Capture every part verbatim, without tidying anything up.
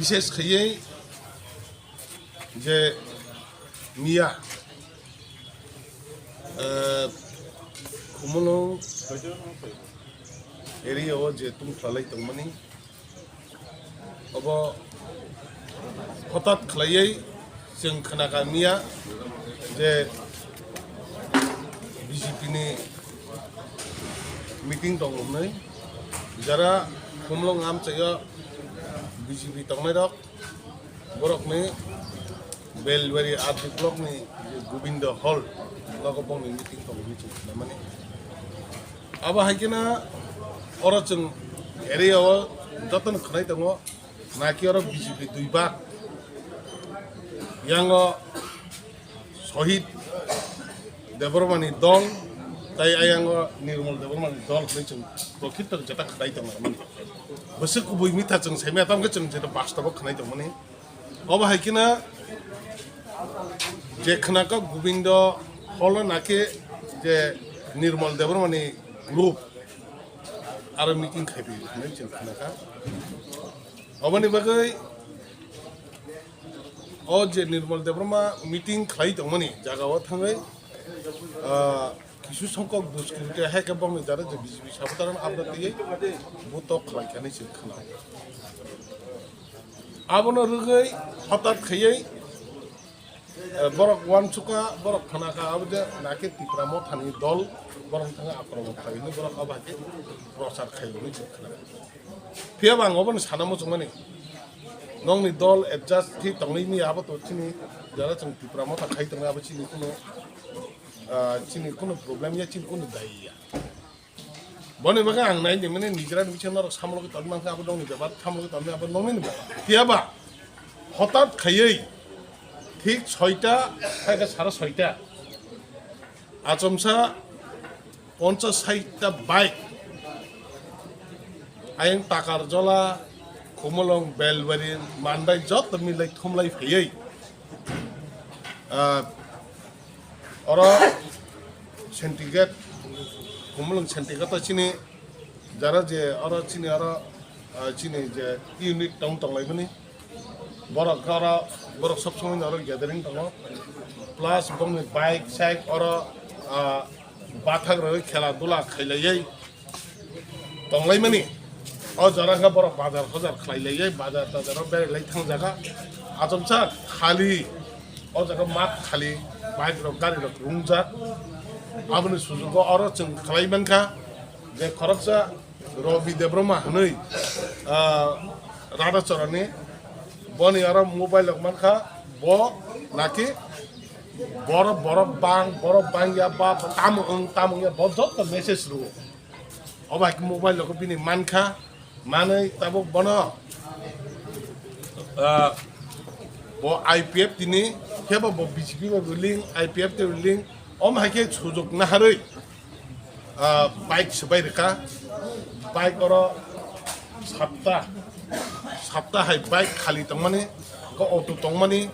Ses khaiwi je miya, eh, Khumulwng area o je tungphalai tongmani, obo hotat khlaiwi chwng khnakha miya je B J P ni meeting tongo hwnwi. Jara Khumulwng amchaio B J P tongnairok, borokni Belwari R D block ni Govinda Hall, nogo bongni meeting tongo hinwi chwng khnamani. Abo hai kheno oro chwng area o jotono khwnai tongo, naki oro B J P dui bak, yango Sohit Debbarmani dol, tai ayango Nirmal Debbarmani dol hinwi chwng prokhito jeta khwnai tongo mani. Bwswk kubui mitha chwng saimaya, tamo khe chwng jeta bastobo khwnai tongmani. Obo hai kheno je khnakha Govinda Hall o naki je Nirmal Debbarmani group aro meeting khaiwi hinwi chwng khnakha. Oboni bagwi o je Nirmal Debbarma meeting khlai tongmani jaga o thangwi, ah, kisu songkok duskriminate hai khe bongni jara je B J P sabotaran abra twiwi bo tok khlai kha hinwi chwng khna. Abono rwgwi hotat khaiwi, eh, borok uansukha, borok khnakha, abo je naki Tipra Mothani dol, borok thangwi akromon khlai hwnwi borok abo hai khe prochar khai hwnwi chwng khna. Phiya bo ang obono sana muchungmani, nokni dol adjust khe tongwi manya, abo to chini jara chwng Tipra Motha khai tongnai, abo chini kuno, ah, chini kuno problem ya, chini kuno dai ya. Boni bagwi ang nai di mani nijera ni bisingo norok samlogwi tongwi mankha, abo nokni bepar, samlogwi tongwi abo nokni bepar. Phiya ba hotat khaiwi thik soita, hai khe sara soita, achomsa ponchas saita bike ayang Takarjola, Khumulwng, Belwari, Mandai joto milai thumlai phaiwi, ah, oro Sentigate, Khumulwng Sentigate o chini jara je oro chini oro, ah, chini je unit tong tonglaimani, borok oro, borok sob somoi oro gathering tongo, plus bongni bike side oro, ah, bathak rogwi khela dula khailaiwi tonglaimani. O jora khe borok bazar hojar khlai laiwi, bazar tazar o berai lai thang jaga. Achomsa khali, o jaga mat khali, bike rok, gari rok rungjak. Aboni sujugo oro chwng khlai mankha je khoroksa Robi Debbarma hwnwi, ah, Radachorani, boni oro mobile rok mankha, bo naki borok, borok bang, borok bang ya ba tamo wng, tamo wng ya, bo joto message rwo. Obo hai khe mobile rok bini mankha, manwi tabuk bono, ah, bo I P F tini, khe bo, bo B J P bai bo link, I P F tei bo link, omo hai khe sujuk naharwi, ah, bike swbai rwkha, bike oro sapta, sapta hai bike khali tongmani, auto tongmani,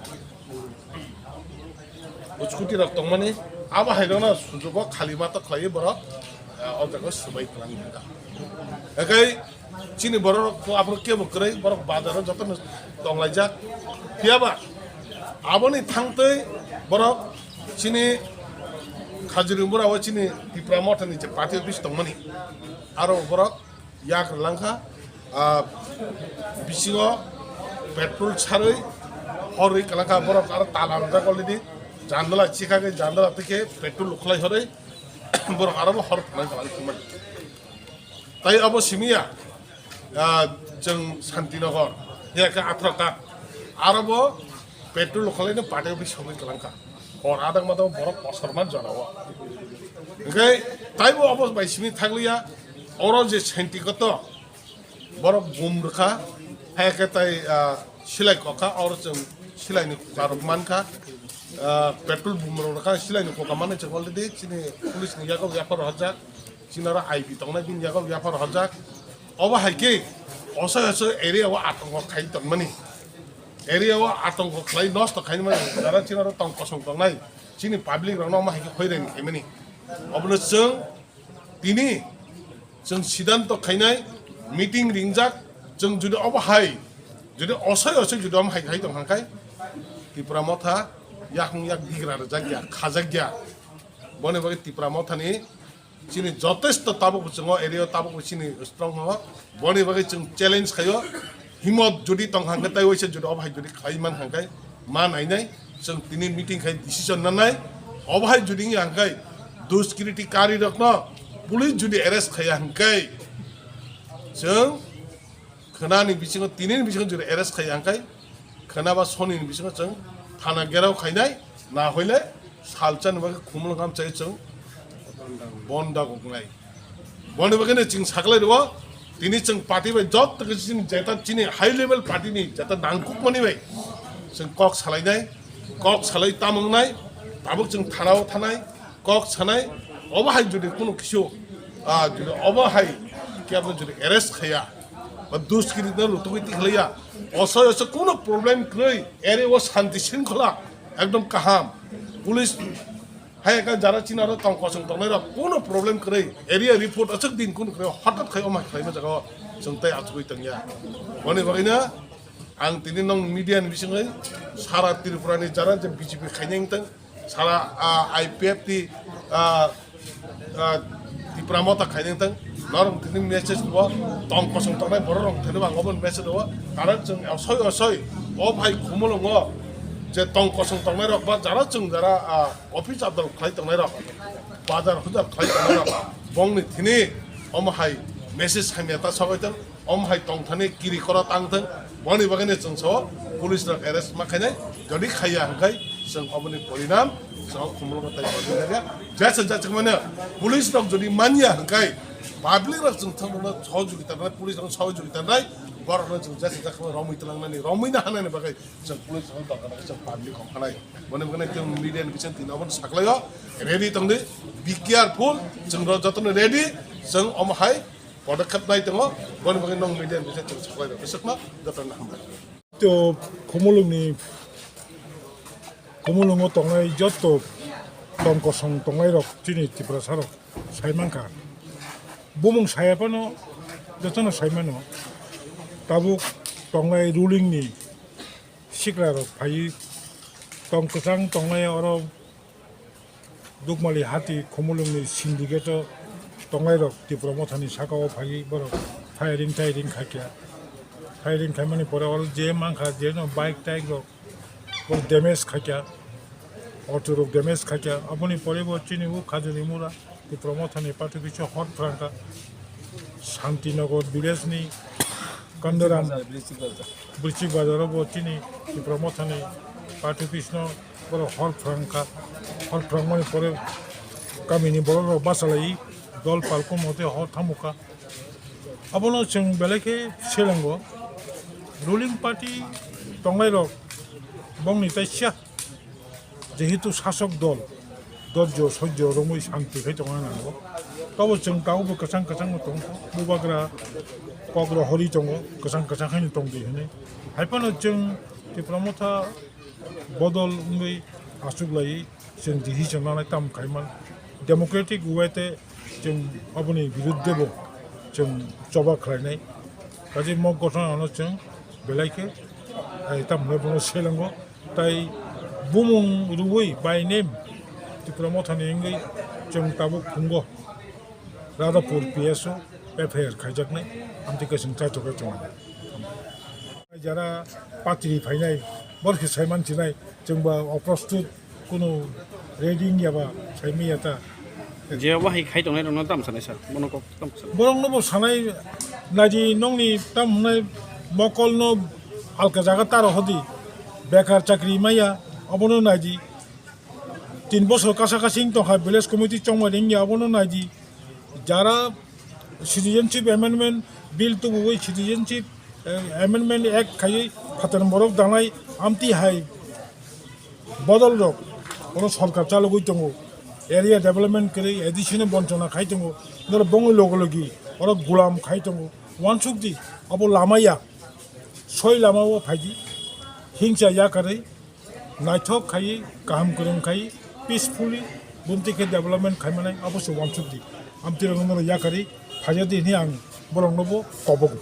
scooty rok tongmani, abo hai rokno sujugo khali ma to khlaiwi borok, ah, o jaga swbai twlang kha. Ekai chini borok rok aphuru kebo kwrwi, borok bazar o jotono tonglaijak. Phiya ba aboni thangtwi borok chini Khajuri Mura o chini Tipra Mothani je party office tongmani, aro borok yak rwlangkha, ah, bisingo petrol sarwi horwi kwlangkha, borok aro tala rwjak already, jandala chikhagwi jandala twi khe petrol ukhlai horwi borok aro bo hor thwnai kwlangkha. Tai abo simiya, ah, chwng Santinagar, ya khe Athrakat, aro bo petrol ukhlaino party office sogwi kwlangkha, hor adang madang borok kosorma jorao. Hwnkhe taibo abo bai simi thakliya, oro je Santikoto, borok bum rwkha, hai khe tai, ah, silai kokha, oro chwng silaini kokha rok mankha, ah, petrol bum rok rwkha, silaini kokha manwi chwng already chini police ni yago yaphar rwjak, chini oro I P tongnai bini yago yaphar rwjak. Obo hai khe osai osai area o atongko khai tongmani, area o atongko khlai nosto khaimani, jara chini oro tong kosong tongnai, chini public rokno omo hai khe hoirani khaimani, obono chwng Tini chwng sidanto khainai, meeting ringjak, chwng jodi obo hai Jodi osoi osoi jodi om hai khai tong hangkai, Tipra Motha yakung yak digra rwjak ya, khajak ya. Boni bagwi Tipra Mothani chini jotesto tabuk chwngo area o tabuk chini strong ho. Boni bagwi chwng challenge khaio. Himot jodi tong hangkai tai waisa jodi ob hai jodi khlai man hangkai ma nainai. Chwng tini meeting khai decision nanai. Ob hai jodi wngya hangkai duskritikari rokno police jodi arrest khaiya hangkai chwng khwnani bisingo, tinini bisingo jodi arrest khai hangkai, khwnaba sonini bisingo chwng thana gherao khainai, na hoile salchani bagwi Khumulwng amchai chwng bonda goknai. Boni bagwino chwng saklai rwo, tini chwng party bai jotto khe chini jeta chini high level party ni jeta nangkukmani bai chwng kok salainai, kok salai tamungnai, tabuk chwng thanao thanai, kok sanai, obo hai jodi kunu kisu, ah, jodi obo hai kebo jodi arrest khaya, ba duskiri no lutugwi tikhlaya, osoi osoi kunu problem kwrwi, area o shanti shringkhola ekdom kaham, police hai ka jara china ro tong kosong tongnai rok kunu problem kwrwi, area report aswk din kunu kwrwi, hotat khai omo hai khlaima jaga o chwng tei achugwi tongya, boni bagwi no ang tini nong media ni bisingwi sara Tripura ni jara je B J P khainai wngtong, sara, ah, I P F T, ah, ah, Tipra Motha khainai wngtong, norok tini message rwo, tong kosong tongnai borok rok thani bang obo message rwo, karon chwng osoi osoi o phai Khumulwngo je tong kosong tongnai rok ba jara chwng jara, ah, office adol khlai tongnai rok, bazar huzar khlai tongnai rok, bongni thini omo hai message hamya ta sogoi tong. Om hai tongthani kiri kora tangthang, boni bagwino chwng sao police rok arrest ma khainai, jodi khaiya hwnkhe chwng oboni porinam chwng Khumulwngo tai boni jaga jesa jachak mano police rok jodi manya hwnkhe public rok chwng thangno sohojogita nai, police rok sohojogita nai, borok rok chwng jesa jachak romwi tlangnani romwi na hanani bagwi chwng police rok doka doka chwng public rok khanai, boni bagwino chwng media ni bising tini obono saklaio ready tongdi, be careful, chwng rok jotono ready, chwng omo hai. Podokkhep nai tongo, boni bagwi nong media ni bising chwng saklai rok bisingno jotono hambai. To Khumulwngni, Khumulwngo tongnai jotto tong kosong tongnai rok chini Tiprasa rok sai mankha. Bumung saya phano jotono sai mano. Tabuk tongnai ruling ni sikla rok phai tong kwchang tongnai oro Dukmali hati Khumulwngni syndicate o tongnairok Tipra Mothani saka o phaiwi borok firing tairing khaikha. Firing khaimani pore oro je mankha, jeno bike taik rok bo damage khaikha, auto rok damage khaikha. Aboni pore bo chini o Khajuri Mura Tipra Mothani party bisingo hor phrangkha. Shantinagar village ni Kandaram Bwrwchik Bazar o bo chini Tipra Mothani party office no borok hor phrang kha, hor phrang mani pore kamini borok rok bachalai dol palko mote hor thamu kha. Abono chwng belai khe selengo ruling party tongnai rok bongni tai siya. Jehetu sasok dol dorjo sojjo romwi santi khai tongna nango. Tobo chwng tabukbo kwchang kwchangno tongkha, bubagra kok rohorwi tongo, kwchang kwchang haino tongdi hwnwi. Haiphano chwng Tipra Motha bodol wngwi achuklaiwi chwng decision nanai tamo khaimani. Democratic way te chwng aboni biruddhebo chwng choba khlainai. Kaje mok gothono chwng belai khe, eh, tamo hwnwi bono selengo. Tai bumung rwui by name Tipra Mothani wngwi chwng tabuk phungo Radhapur P S o F I R khaijaknai, amtwi kaising chaithok khe tongo. Jara patri phainai, borok khe saiman sinai, chwngba oprostut kunu ready wngya ba saimanya ta. Je obo hai khai tongnai rokno tamo sanai sir? Bono kok tamo sanai? Borokno bo sanai naidi, nokni tamo hwnai mokolno alka jaga taro hodi, bekar chakri maya, obono naidi. Tin bosor kasa kasing tongkha village committee chongmani wngya, obono naidi. Jara Citizenship Amendment Bill tubuwi Citizenship, eh, Amendment Act khaiwi phatar borok danai amtwi hai bodol rok oro sorkar chalogwi tongo, area development kwrwi A D C no bonchona khai tongo, norok bongwi logo logi oro gulam khai tongo, wansukdi abo lama ya, soi lama o phaidi, hingsa yakarwi naithok khaiwi kaham kwrwng khaiwi peacefully bumtwi khe development khaimanai abo se wansukdi, amtwi rok norok yakarwi phaijadi hwnwi ang borokno bo kobogo.